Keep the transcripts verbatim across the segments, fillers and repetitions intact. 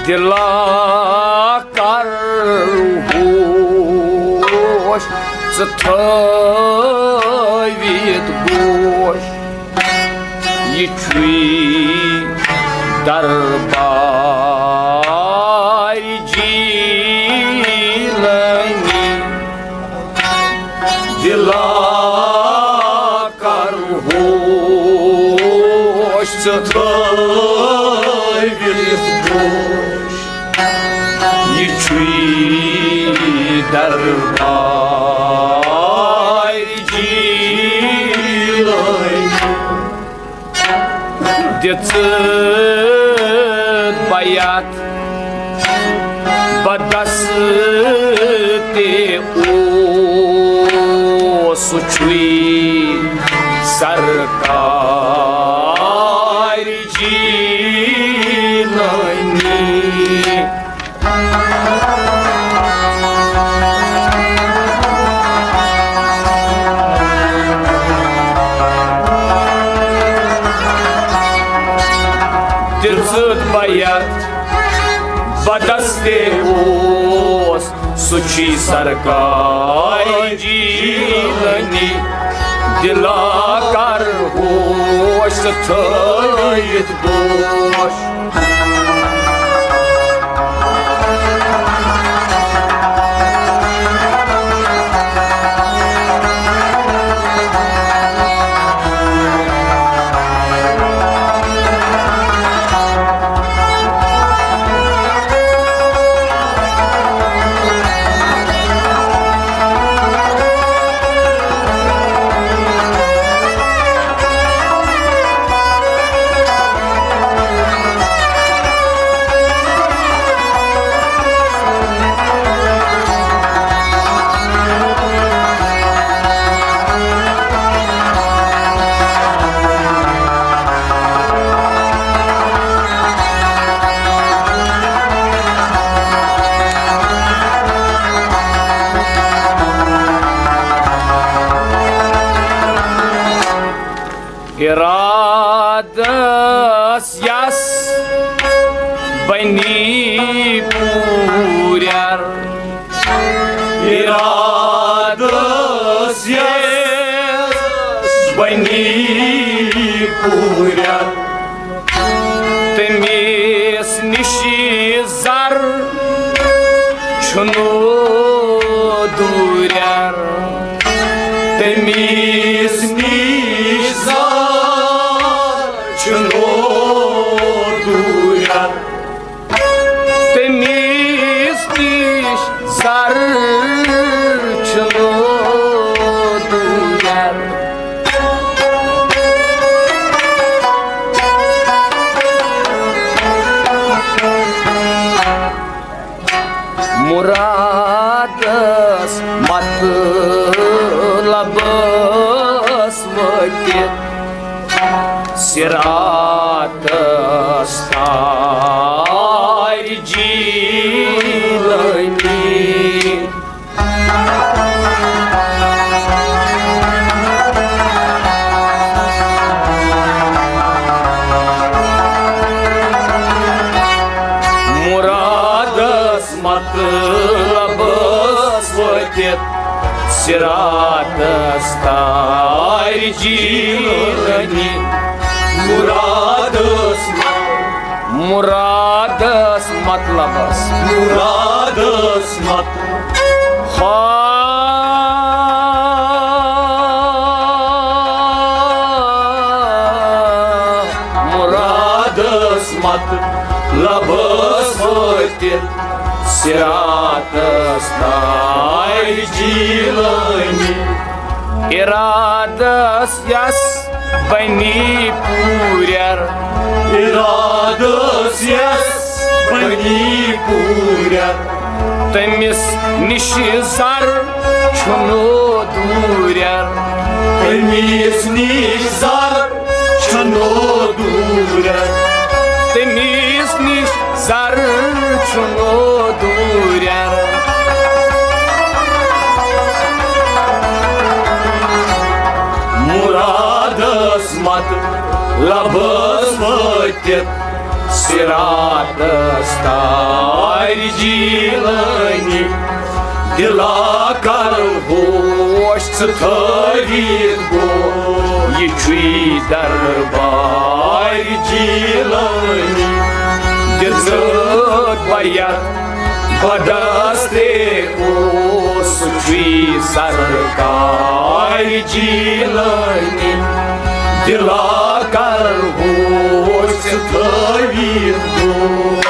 دِلا کر ہوش، ژٕ تھٲوِتھ گوش، یہِ چھُے دربار جیلانی۔ دِلا کر ہوش، ژٕ تھٲوِتھ گوش، یہِ چھُے دربار جیلانی۔ دِژٕتھ بیعت بدس تہِ اوس سُہ چھُے سرکار جیلانی۔ دِژٕتھ بیعت بدس تہِ اوس سُہ چھُے سرکار جیلانی۔ دِلا کر ہوش، ژٕ تھٲوِتھ گوش۔ ارادس یس بنی پوریر، ارادس یس بنی پوریر، تٔمِس نِش زر چھُنہٕ دوٗریر، تٔمِس نِش زر چھُنہٕ دوٗریر، تٔمِس نِش زر چھُنہٕ دوٗریر۔ مرادس مطلبس وٲتِتھ صراطس تارِ جیلانی۔ مرادس مطلبس وٲتِتھ صراطس تارِ جیلانی۔ مرادس مطلب مرادس مطلبس۔ مرادس مطلب۔ ہا۔ مرادس مطلبس وٲتِتھ صراطس تارِ جیلانی۔ ارادس یس بنی پوریر۔ ارادس یس بنی پوریر۔ تٔمِس نِش زر چھُنہٕ دوٗریر۔ تٔمِس نِش زر چھُنہٕ دوٗریر۔ تٔمِس نِش زر چھُنہٕ دوٗریر۔ مرادس مطلبس وٲتِتھ صراطس تار جیلانی، دلا کر ہوش ژٕ تھٲوِتھ گوش۔ یہِ چھُے دربار جیلانی، دِژٕتھ بیعت بدستے اوس چھُے سرکار جیلانی، دلا کر ہوش ژٕ تھٲوِتھ گوش۔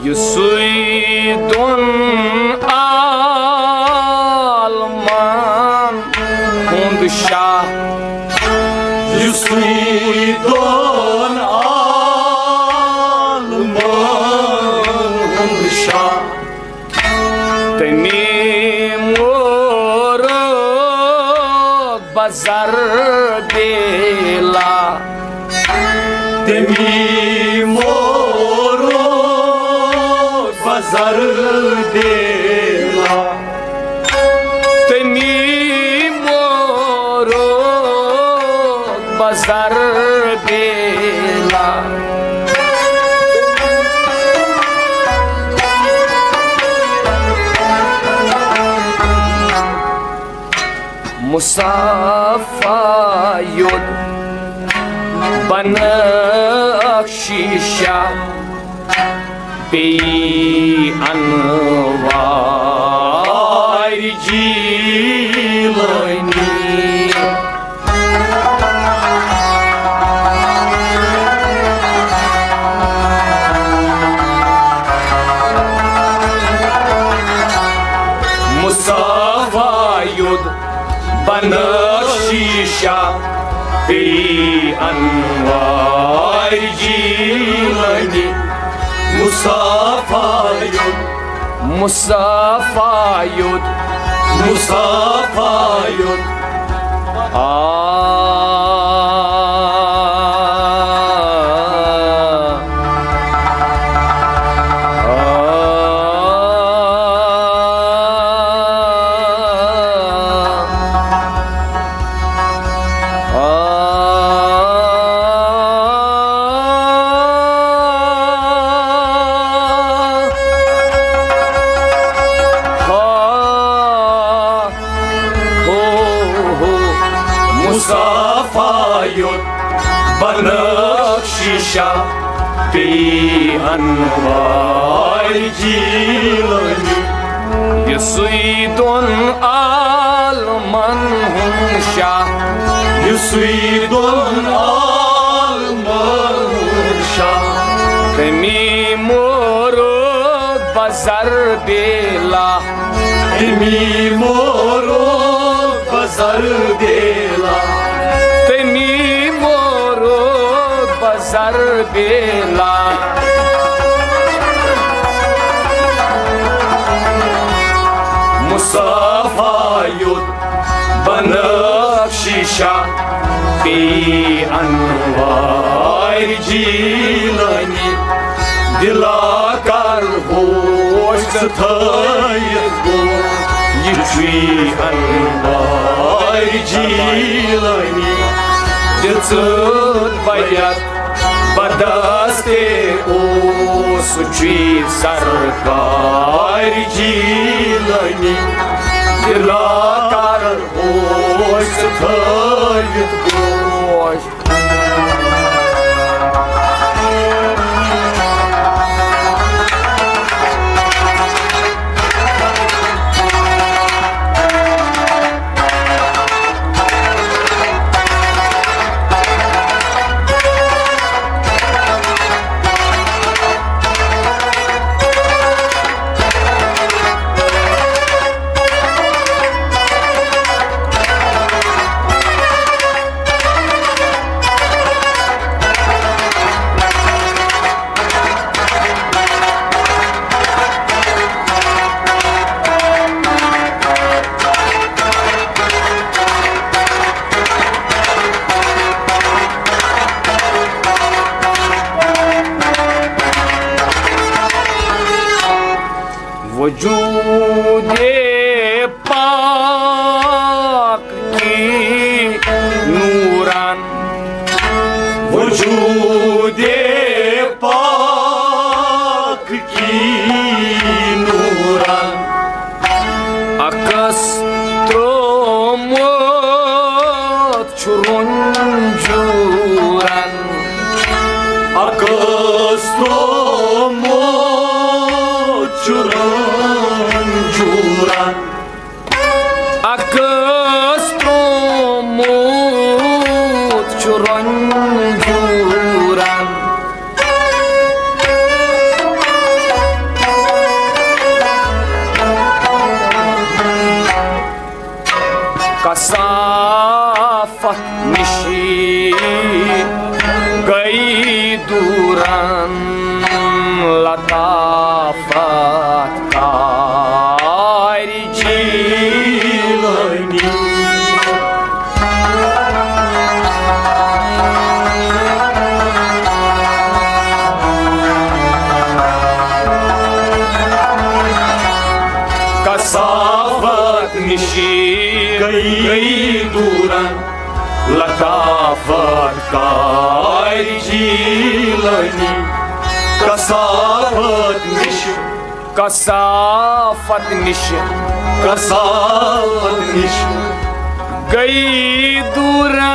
یُسُے دۄن عالمن ہُنٛد شاہ، یُسُے دۄن عالمن ہُنٛد شاہ، تٔمی مورُکھ بزر بیلا۔ تٔمی مورُکھ بزر بیلا۔ تٔمی مورُکھ بزر بیلا۔ مصطفیٰ یوٚت بنخشی شاہ، پیٚیہِ انوار جیلانی۔ مصطفیٰ یوٚت بنخشی شاہ، پیٚیہِ انوار جیلانی۔ مصطفیٰ یوٚت، مصطفیٰ یوٚت، مصطفیٰ یوٚت۔ آ، آ، آ، ہو، ہو، مصطفیٰ یوٚت بنخشی شاہ، پیٚیہِ انوار جیلانی۔ یُسُے دۄن عالمن ہُنٛد شاہ، یُسُے دۄن عالمن ہُنٛد شاہ، تٔمی مورُکھ بزر بیلا۔ تٔمی مورُکھ بزر بیلا۔ تٔمی مورُکھ بزر بیلا۔ مصطفیٰ یوٚت بنخشی شاہ، پیٚیہِ انوار جیلانی۔ دلا کر ہوش ژٕ تھٲوِتھ گوش۔ یہِ چھُے انوار جیلانی۔ دِژٕتھ بیعت بدستے اوس چھُے سرکار جیلانی۔ دلا کر ہوش ژٕ تھٲوِتھ گوش۔ عکس ترٛوومُت چھُ رنجورن۔ کثافت نِش گٔے دوٗرن لطافت کار جیلانی۔ کثافت نِش گٔے دوٗرن لطافت کار جیلانی۔ کثافت نِش، کثافت نِش، کثافت نِش گٔے دوٗرن۔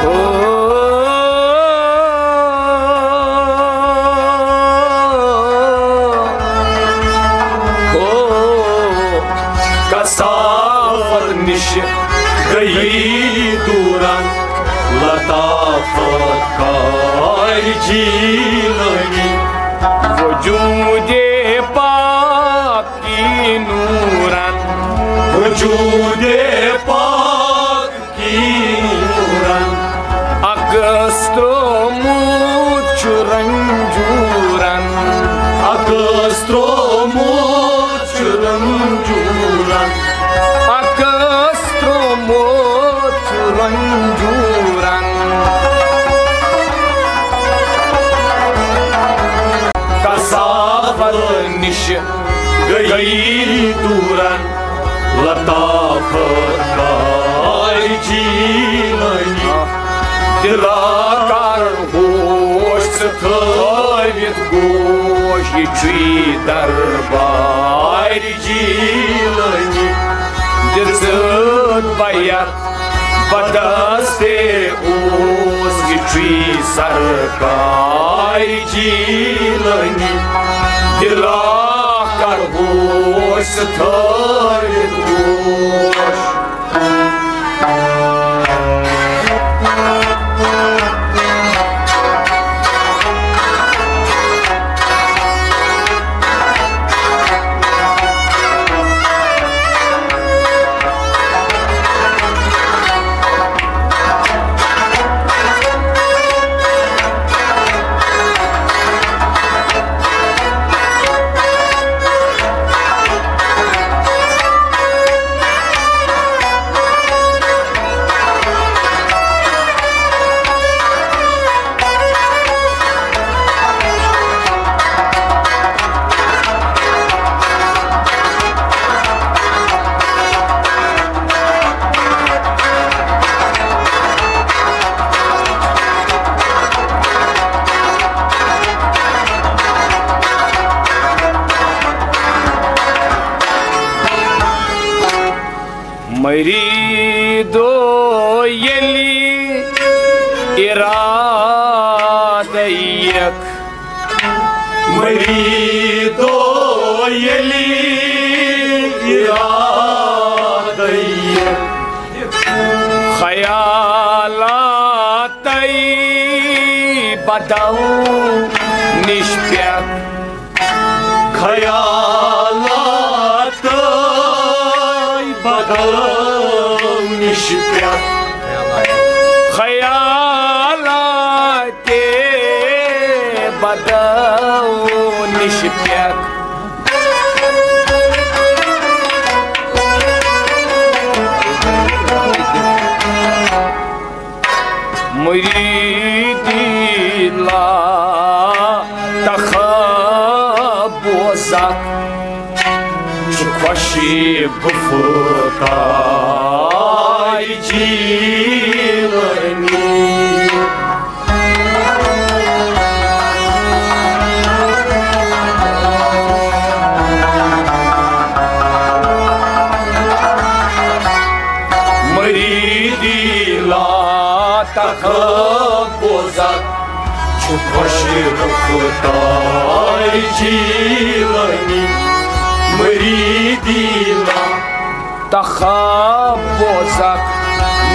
او، او، کثافت نِش گٔیی دوٗرن لطافت کار جیلانی۔ وجودِ پاک کی نورن، وجودِ پاک کی نورن۔ عکس ترٛوومُت چھُ رنجورن۔ عکس ترٛوومُت چھُ رنجورن۔ عکس ترٛوومُت چھُ رنجورن۔ کثافت نِش گٔیی دوٗرن لطافت کار جیلانی۔ دِلا کر ہوش ژٕ تھٲوِتھ گوش، یہِ چھُے دربار جیلانی۔ دِژٕتھ بیعت بدس تہِ اوس، یہِ چھُے سرکار جیلانی۔ دِلا کر ہوش ژٕ تھٲوِتھ گوش۔ مریدو ییٚلہِ ارادٕ یِکھ، مریدو ییٚلہِ ارادٕ یِکھ، خیالاتَے بدو نِش پٮ۪کھ۔ خیالات بدل نِش پٮ۪ٹھ۔ خیالات بدل نِش پٮ۪ٹھ۔ مریدی لا تخبوزک چھُ خۄشی گُفتار جیلانی۔ مریدی لا تخبوزک خۄش گُفتار جیٖلٲنی، مٔریٖدی لا۔ تخبُزک،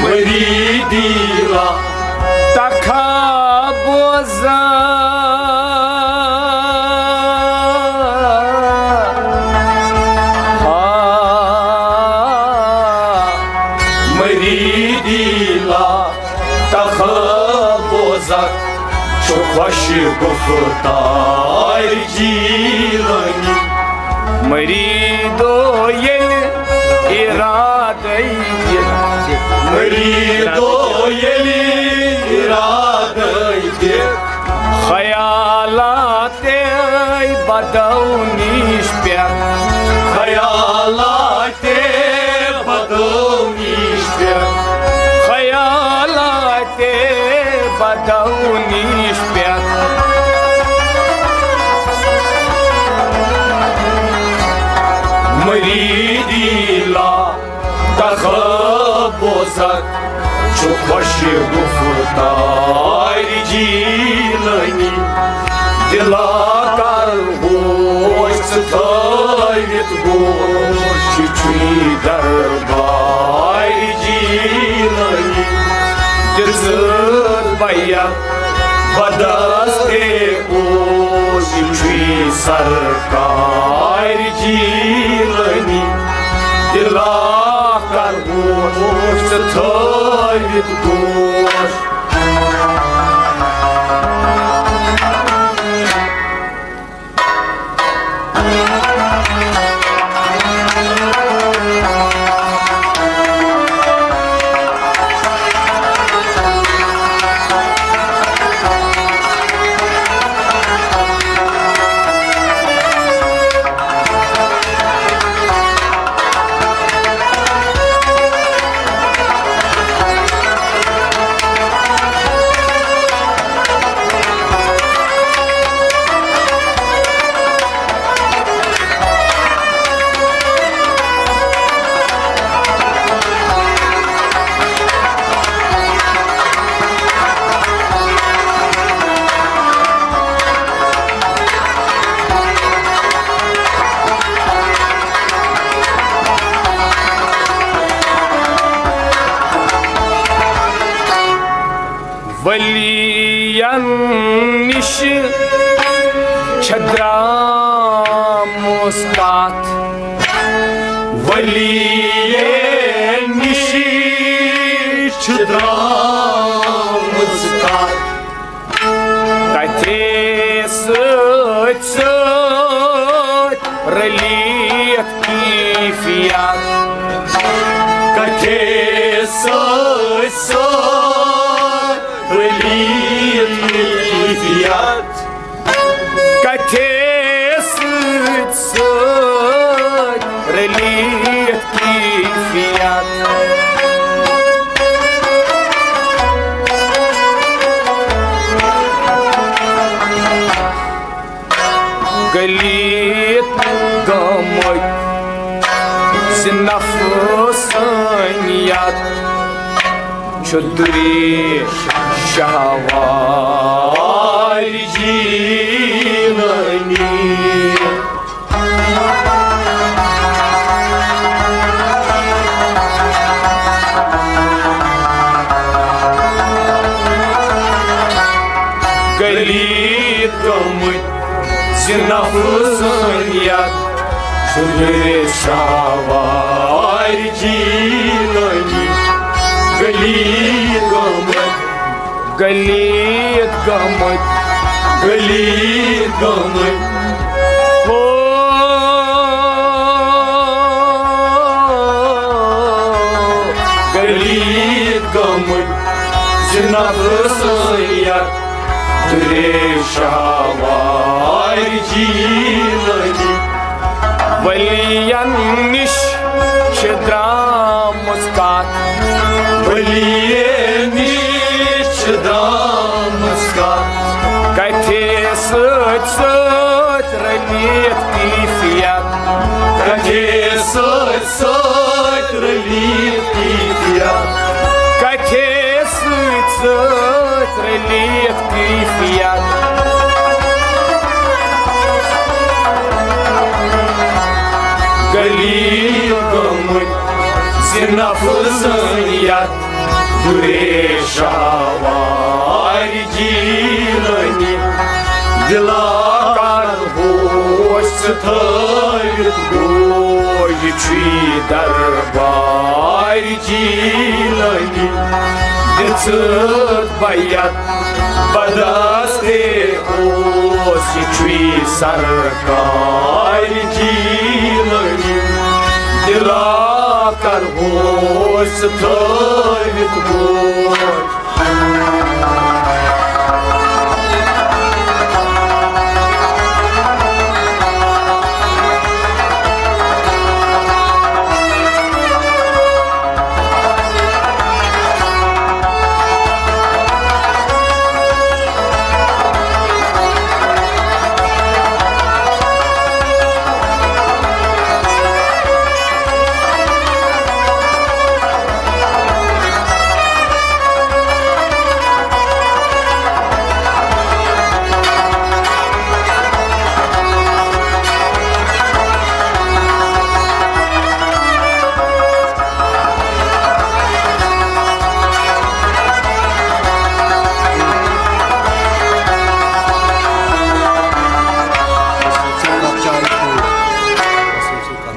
مٔریٖدی لا۔ تخبُزک۔ ہا، مٔریٖدی لا۔ تخبُزک چھُ خۄش گُفتار جیٖلٲنی۔ مٔریٖدو ییٚلہِ اِرادَے دِ، مٔریٖدو ییٚلہِ اِرادَے دِ، خیالات تے بدو نیش پیا۔ خیالات تے بدو نیش پیا۔ خیالات تے بدو نیش پیا۔ مریدی لا تخبُزک چھُ خۄش گُفتار جیٖلٲنی۔ دِلا کر ہوش ژٕ تھٲوِتھ گوش، یہِ چھُے دربار جیٖلٲنی۔ دِژٕتھ بیعت بدس تے اوس، یہِ چھُے سرکار جیٖلٲنی۔ دِلا کر ہوش ژٕ تھٲوِتھ گوش۔ ولیَن نِش چھِ درٛامٕژ کتھ۔ ولیَن نِش چھِ درٛامٕژ کتھ۔ کتھِ سۭتۍ سۭتۍ رٔلیتھ کیفیت۔ کتھِ سۭتۍ سۭتۍ رٔلیتھ کیفیت۔ کتھِ سۭتۍ سۭتۍ رٔلیتھ کیفیت۔ غلیظ گٔمٕتۍ زِ نفسٲنیت چھُ دُرے شہوار جیٖلٲنی۔ غلیظ گٔمٕتۍ زِ نفسٲنیت چھُ دُرے شہوار جیٖلٲنی۔ غلیظ گٔمٕتۍ غلیظ گٔمٕتۍ، غلیظ گٔمٕتۍ۔ ہو، غلیظ گٔمٕتۍ زِ نفسٲنیت دُرے شہوار جیٖلٲنی۔ ولیَن نِش چھِ درٛامٕژ کتھ۔ ولیَن نِش چھِ درٛامٕژ کتھ۔ کتھِ سۭتۍ سۭتۍ رٔلیتھ کیفیت۔ کتھِ سۭتۍ سۭتۍ رٔلیتھ کیفیت۔ کتھِ سۭتۍ سۭتۍ رٔلِتھ کیفیت۔ غلیظ گٔمٕتۍ زِ نفسٲنیت، گُریش آوارِ جیلٲنی۔ دِلا کر ہوش ژٕ تھٲوِتھ گوش، یہِ چھُے دربار جیلٲنی۔ دِژٕتھ بیعت بدس تہِ اوس، یہِ چھُے سرکار جیلٲنی۔ دِلا کر ہوش ژٕ تھٲوِتھ گوش۔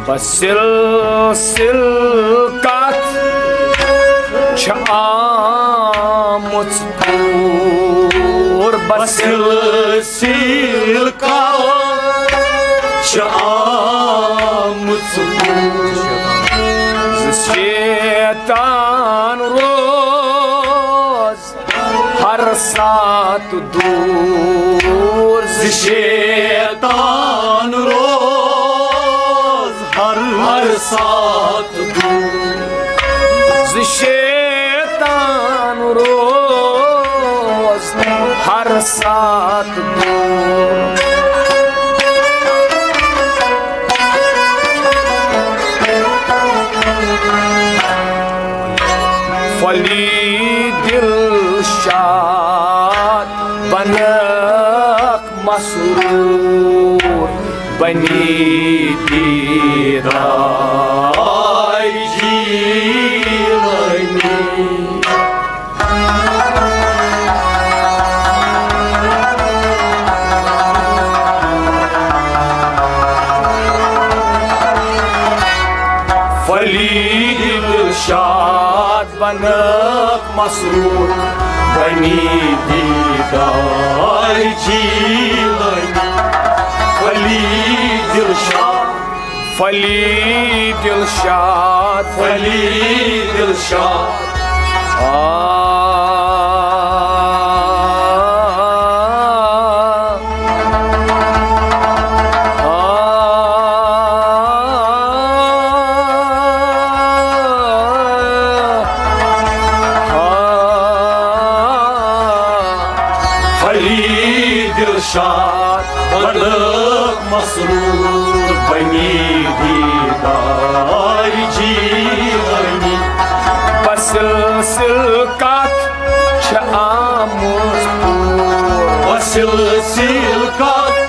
بس سلسل کتھ چھِ آمٕژ پوٗر، بس سلسل کتھ چھِ آمٕژ پوٗر۔ زِ شیطان روز ہر ساتہٕ دوٗر، زِ شیطان روز ہر، ہر ساتہٕ دوٗر، زِ شیطان روز ہر ساتہٕ دوٗر۔ پھلی دلشاد بنکھ مسرور، بنی دیدار جیلانی۔ پھلی دلشاد بنکھ مسرور، بنی دیدار جیلانی۔ پھلی دلشاد، پھلی دلشاد، پھلی دلشاد۔ آ، آ، آ، آ۔ پھلی دلشاد بنکھ مسرور، بنی دیدار جیلانی۔ بس سلسل کتھ چھِ آمٕژ پوٗر، بس سلسل کتھ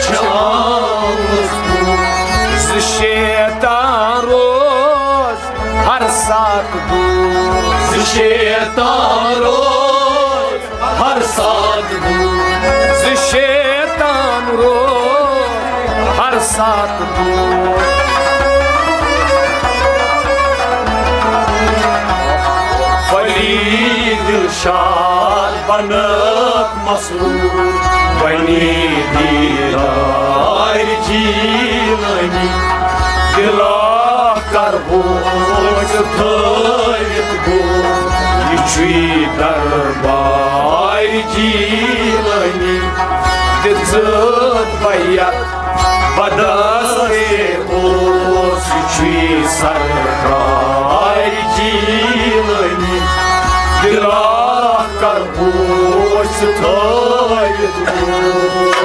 چھِ آمٕژ پوٗر۔ زِ شیطان روز ہر ساتہٕ دوٗر، زِ شیطان روز ہر ساتہٕ دوٗر، زِ شیطان روز ہر ساتہٕ دوٗر۔ پھلی دلشاد بنکھ مسرور، بنی دیدار جیلانی۔ دِلا کر ہوش ژٕ تھٲوِتھ گوش، یہِ چھُے دربار جیلانی۔ دِژٕتھ بیعت بدس تہِ اوس، یہِ چھُے سرکار جیلانی۔ دِلا کر ہوش ژٕ تھٲوِتھ گوش۔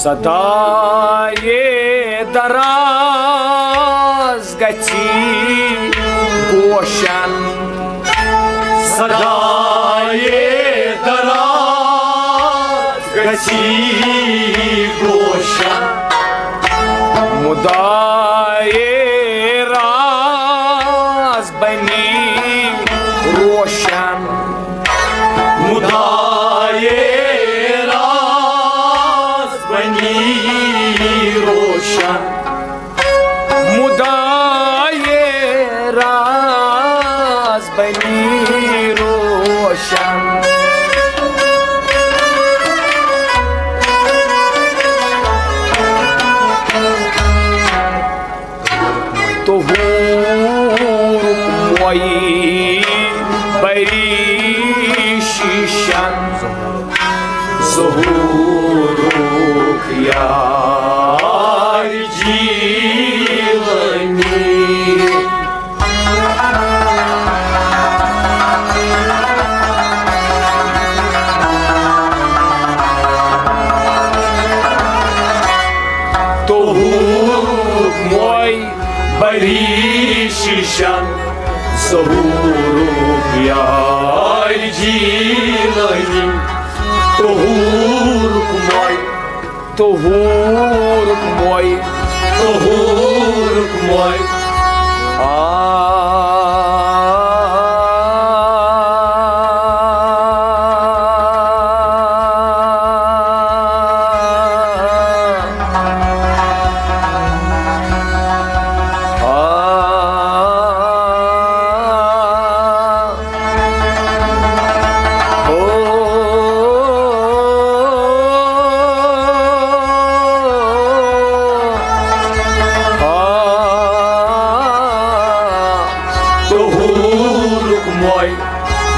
صدایے دراز گژھی گوشن، صدایے دراز گژھی گوشن، مدایے راز بنی روشن، مدایے راز بنی روشن، مدایے راز بنی روشن۔ طہورک موے بری شیشن، ظہورک یار جیلانی۔ طہورک موے بری شیشن، ظہورک یار جیلانی۔ طہورک موے، طہورک موے، طہورک موے۔ آ۔ طہورک موے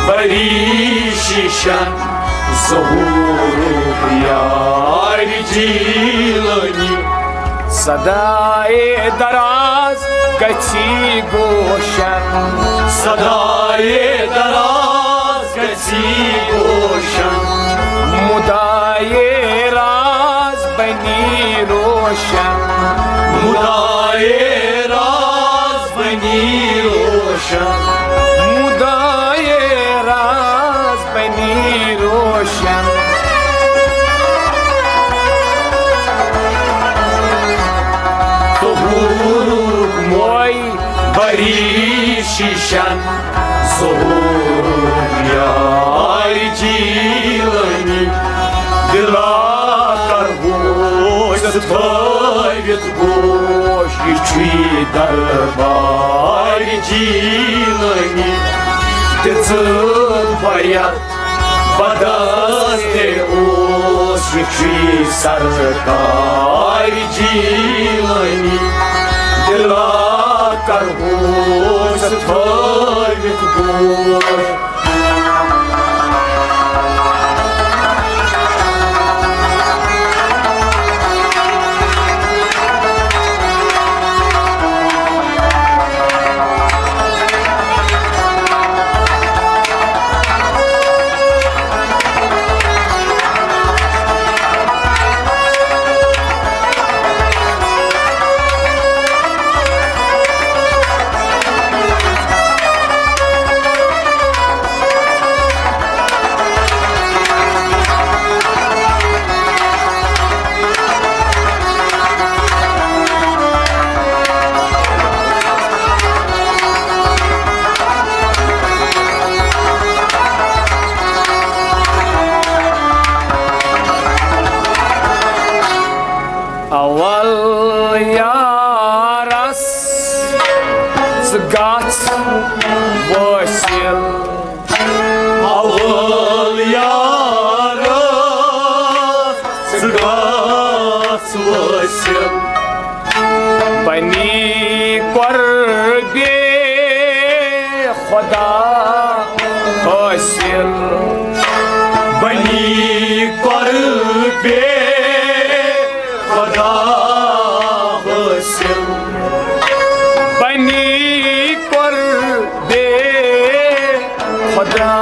بری شیشن، ظہورک یار جیلانی۔ صدایے دراز گژھی گوشن، صدایے دراز گژھی گوشن، مدایے راز بنی روشن، مدایے راز بنی روشن، مدایے راز بنی روشن۔ طہورک موے بری شیشن، ظہورک یار جیلانی۔ دلا کرہوس تھٲوِتھ گوش، یہِ چھُے دربار جیلانی۔ دِژٕن بیعت بدس تہِ اوس، یہِ چھُے سرکار جیلانی۔ دلا کرہوس تھٲوِتھ گوش۔ اول یارس ژٕ گژھ وٲصِل۔ اول یارس ژٕ گژھ وٲصِل۔ بنی قربِ خدا حٲصِل۔ بنی قربِ خدا حٲصِل۔ بنی قربِ خدا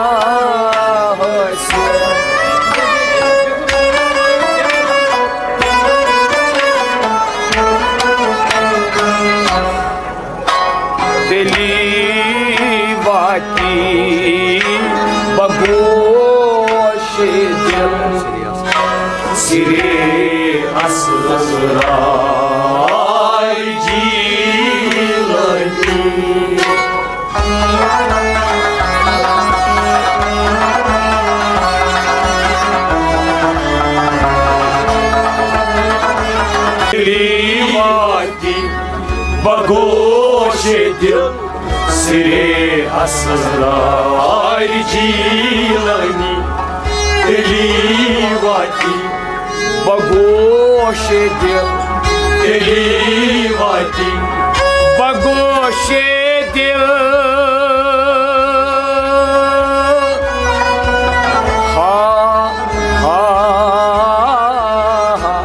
حٲصِل۔ اسرار جیلانی۔ تیلی واتی بگوش دل سرے اسرار جیلانی۔ تیلی واتی بگوش دل، تیلی واتی بگوش دل۔ ہا، ہا، ہا۔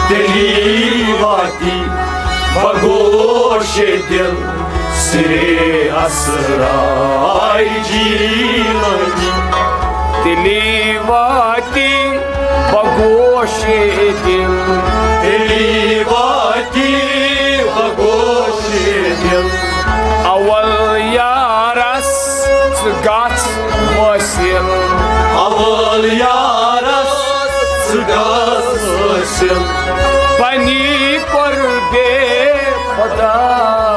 تیلی واتی بگوش دل سرے اسرار جیلانی۔ تیلی واتی بگوش دل، تیلی واتی بگوش دل۔ اول یارس ژٕ گژھ حٲصِل۔ اول یارس ژٕ گژھ حٲصِل۔ بنی قربِ خدا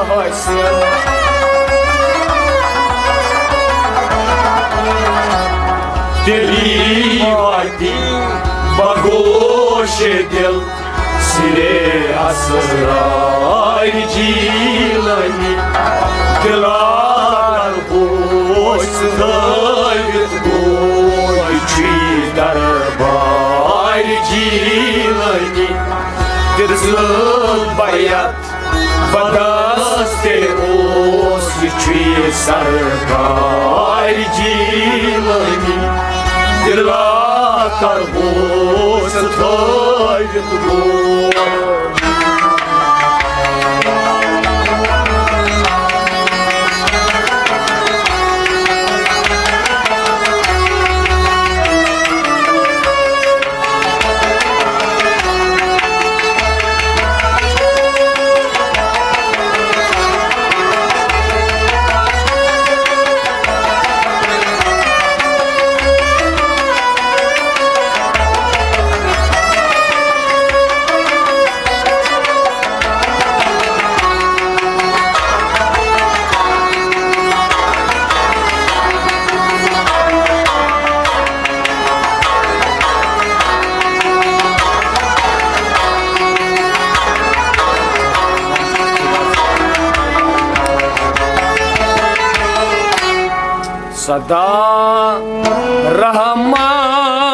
حٲصِل۔ تیلی واتی بگوش دل سرے اسرار جیلانی۔ دلا کر ہوش تھٲوِتھ گوش چھی دربار جیلانی۔ دِژٕن بیعت بدست اوس یہِ چھُے سرکار جیلانی۔ دِلا کر ہوش تھٲوِتھ گوش۔ سدا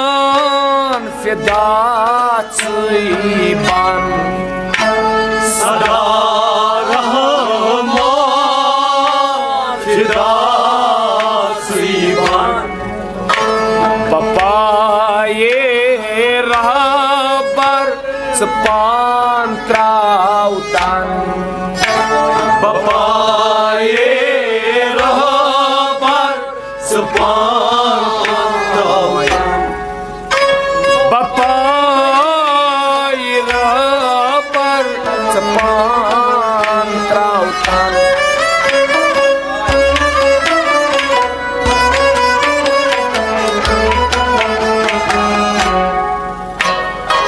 رحمان فدا ژٕے بن۔ سدا رحمان فدا ژٕے بن۔ بپایے رہبر ژٕ پان تراو تن۔ بپایے رہبر ژٕ پان تراو تن۔ بپایہِ رہبر ژٕ پان تراو تن۔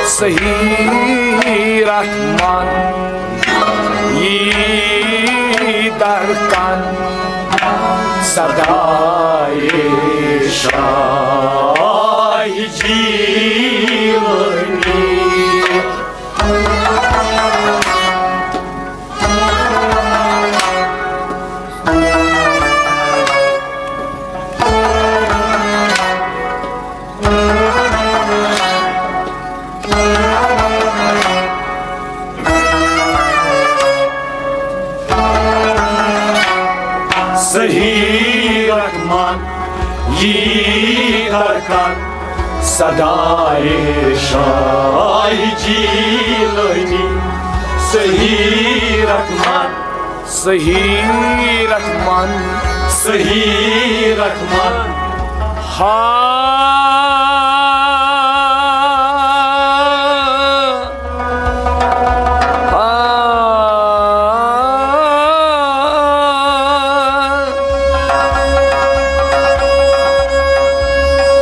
صحیح رحمان یی درکن سدائے شاہ جیلانی۔ صحیح رحمان یی درکن سدائے شاہ جیلانی۔ صحیح رحمان، صحیح رحمان، صحیح رحمان۔ ہا، ہا،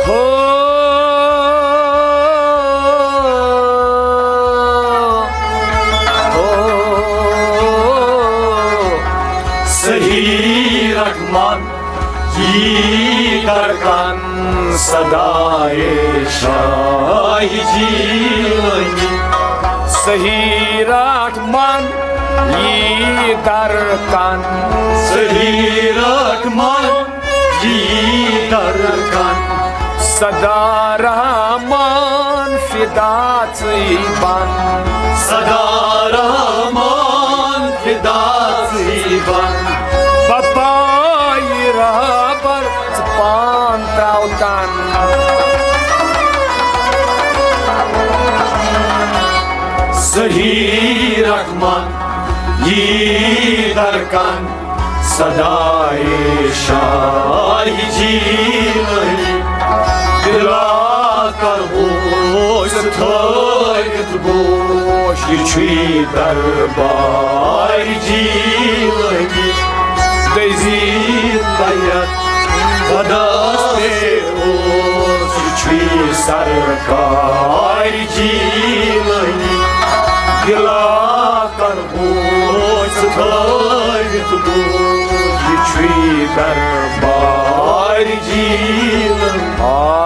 ہو۔ صحیح رحمان، یی درکان صدائے شاہ جیلانی۔ صحیح رحمان، یی درکان۔ صحیح رحمان، یی درکان۔ صدا رحمان فدا ژٕے بن۔ صدا رحمان فدا ژٕے بن۔ بپاے رہبر ژٕ پان تراو تن۔ صحیح رحمان، یی درکان صدائے شاہ جیلانی۔ دلا کر ہوش تھٲوِتھ گوش، یہِ چھُے دربار جیلانی۔ دٔزی تیت خۄداے اوس، یہِ چھُے سرکار جیلانی۔ دلا کر ہوش تھٲوِتھ گوش، یہِ چھُے دربار جیلانی۔ آ۔